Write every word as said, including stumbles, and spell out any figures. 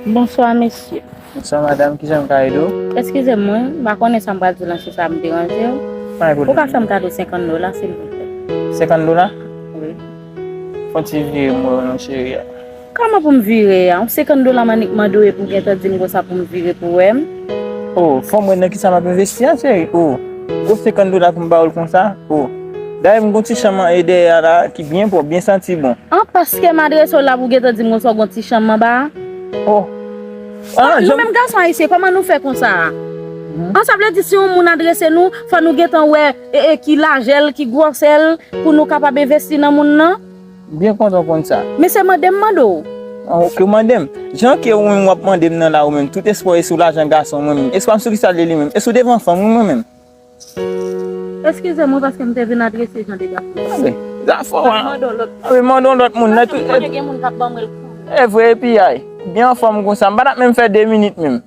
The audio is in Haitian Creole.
Bonswa, mesye. Bonswa, madanm, kijan m ka ede w? Eskize m, wi, m pa konnen sa m pral di w lan, si sa ap deranje w. Pa gen Ou ka pwoblèm. Fè m kado senkant dola, silvouplè? Senkant dola? Wi. Fò ti vire m wè w non, cheri a. Kòman pou m vire a? Yon senkant dola m annik mande w epi w gentan di m konsa pou m vire pou wè m? Oh, fò m wè nan kisa m ap envesti a, cheri. Oh, gwo senkant dola pou m ba w l konsa. Oh, dayè m gon ti chanm an e dèyè a la ki byen pwòp, byen santi bon. An paske m adrese w la pou w gentan di m konsa w gon ti chanm anba a? Oh. Ah, Nou jan menm gason ayisyen, kòman nou fè konsa a? An sa vle di si yon moun adrese nou, fò nou gentan wè e, e, ki lajè l, ki gwosè l, pou nou kapab envesti nan moun nan? Byen kontan w konn sa. Men se mande m mande w. Ah, ok, w mande m. Jan ke ou menm w ap mande m nan la ou menm, tout espwa e sou lajan gason mwen menm. Espwa m sou kisa l ye li menm? E sou devan fanm wi mwen menm. Eskize m wi paske m te vin adrese jan de gason. Anben, zafè w Fò m a. mande w lòt. Anben, mande w lòt moun. Nan tout, Mwen gen moun k ap ban mwen l. E vre, epi ay, byen anfòm konsa. M pa t ap menm fè de minit menm.